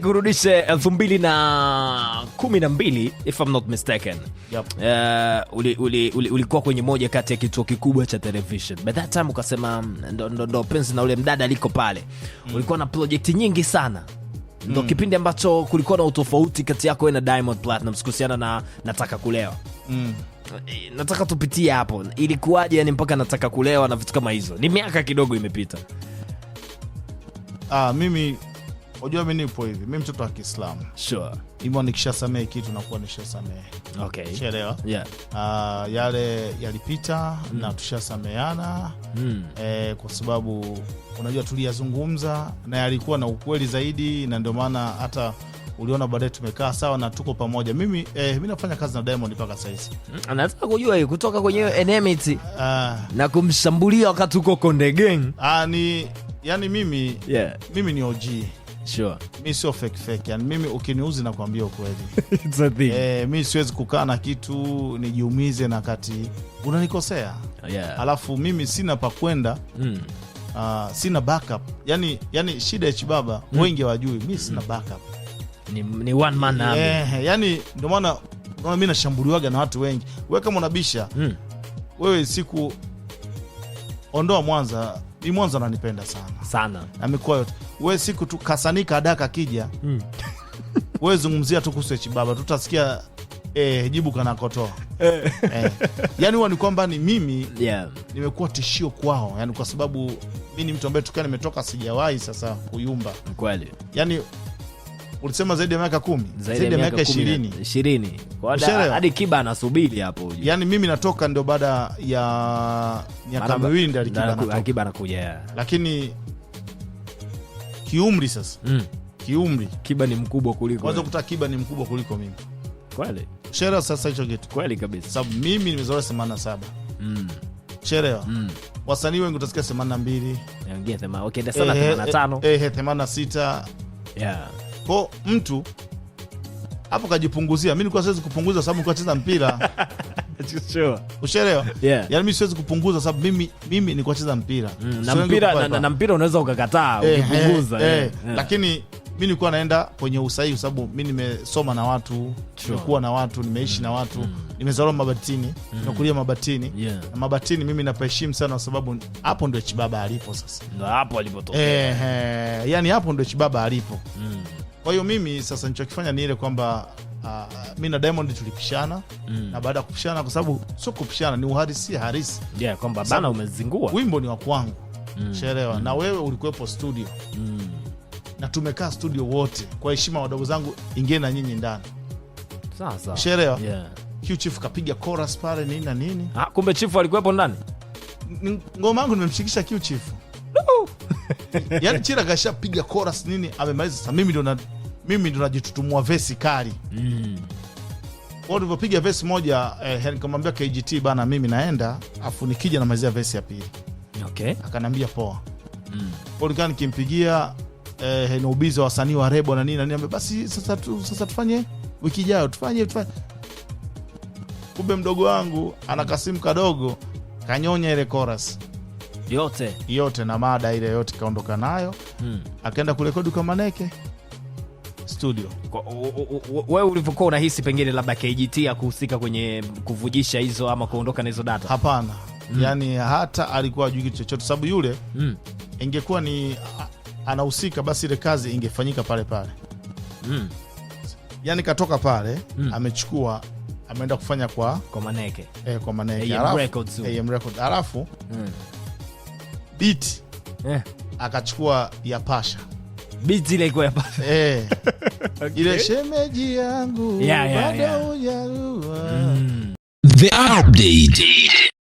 Kurudishe 2012, if I'm not mistaken. Yep. Ulikuwa kwenye moja kati ya kituo kikubwa cha television by that time, ukasema ndo penzi na ule mdada aliko pale. Ulikuwa na project nyingi sana, ndo kipindi ambacho kulikuwa na utofauti kati yako wewe na Diamond Platnumz kuhusiana na Nataka Kulewa. Nataka tupitie hapo, ilikuwaje yani mpaka Nataka Kulewa na vitu kama hizo? Ni miaka kidogo imepita. Ah, mimi unajua mi nipo hivi, mi mtoto wa Kiislamu, hivyo nikishasamehe kitu nakuwa nishasamehe. Ushaelewa? Yeah. Ah, yale yalipita na tushasameana kwa sababu unajua tuliyazungumza na yalikuwa na ukweli zaidi, na ndio maana hata uliona baadaye tumekaa sawa na tuko pamoja. Mimi mi nafanya kazi na Diamond mpaka saizi. Nataka kujua hii kutoka kwenye hiyo enmity na kumshambulia wakati uko Konde Gang. Ah, ni yani mimi mimi ni OG. Mi sio fake fake, yani mimi ukiniuzi nakwambia ukweli. It's a thing. Mi siwezi kukaa na kitu nijiumize na kati unanikosea. Alafu mimi sina pa kwenda. Sina backup. Yani shida ya Chibaba wengi hawajui mi sina backup. Ni one man army. Yani ndio maana unaona mi nashambuliwaga na watu wengi. Wewe kama unabisha, wewe siku ondoa Mwanza, ni Mwanza ananipenda sana Sana. Na mikoa yote. Wewe siku tu kasanika adaka kija, wewe zungumzia tu kuhusu Chibaba, tutasikia jibu kanakotoa. Yani huwa ni kwamba ni mimi nimekuwa tishio kwao, yani kwa sababu mi ni mtu ambaye tukiwa nimetoka sijawahi sasa kuyumba. Yani ulisema zaidi ya miaka 10, zaidi ya miaka 20. 20. Kwa Ushaelewa? Hadi Kiba anasubiri hapo ujue. Yani mimi natoka ndio baada ya miaka 2 ndio Alikiba anatoka. Alikiba anakuja, yeah. Lakini kiumri sasa, kiumri Kiba ni mkubwa kuliko kwanza wewe. Kuta Kiba ni mkubwa kuliko mimi. Ushaelewa sasa hicho kitu? Kweli kabisa. Sababu mimi nimezaliwa 87. Ushaelewa? Wasanii wengi utasikia 82. Wengine wakienda sana 85. 86. Ko mtu hapo kajipunguzia. Mi nilikuwa siwezi kupunguza sababu nilikuwa nacheza mpira. Ushaelewa? Yeah. Yani mi siwezi kupunguza sababu mimi nilikuwa nacheza mpira. Na Sio wengi mpira kupata. na mpira unaweza ukakataa ukipunguza. Lakini mi nilikuwa naenda kwenye usahihi kwa sababu mi nimesoma na watu, nimekuwa na watu, nimeishi na watu, nimezaliwa Mabatini, nimekulia Mabatini. Na Mabatini mimi napaheshimu sana kwa sababu hapo ndio Chibaba alipo sasa. Ndo hapo alipotokea. Yani hapo ndio Chibaba alipo. Kwa hiyo mimi sasa nilichokifanya ni ile kwamba mi na Diamond tulipishana na baada ya kupishana, kwa sababu sio kupishana, ni uhalisia halisi. Yeah, kwamba bana umezingua. Wimbo ni wa kwangu, ushaelewa? Na wewe ulikuwepo studio na tumekaa studio wote. Kwa heshima wadogo zangu, ingieni na nyinyi ndani. Sasa. Ushaelewa? Yeah. Q Chief kapiga chorus pale, nini na nini. Ah, kumbe Chief alikuwepo ndani? Ngoma yangu nimemshikisha Q Chief. Yani Chira kashapiga chorus nini, amemaliza. Sasa mimi ndo najitutumua vesi kali. Kwa hiyo tulivyopiga vesi moja, nikamwambia KGT, "Bana, mimi naenda, afu nikija namalizia vesi ya pili." Akanambia poa. Kwa hiyo nikimpigia na ubizi wa wasanii wa rebo na nini na nini, ambia, "Basi sasa tufanye wiki ijayo, tufanye tufanye." Kumbe mdogo wangu ana kasimu kadogo, kanyonya ile chorus Yote. Yote na mada ile yote kaondoka nayo, akaenda kurekodi kwa Maneke studio. Wewe ulivyokuwa unahisi pengine labda KGT akuhusika kwenye kuvujisha hizo ama kuondoka na hizo data? Hapana, yani hata alikuwa ajui kitu chochote, sababu yule ingekuwa ni anahusika basi ile kazi ingefanyika pale pale. Yani katoka pale, amechukua, ameenda kufanya kwa Kwa Maneke. Kwa Maneke. AM Records. AM Records. Alafu beat akachukua ya Pasha. Beat ile iko ya Eh. Ile shemeji yangu bado hujarua. The Update.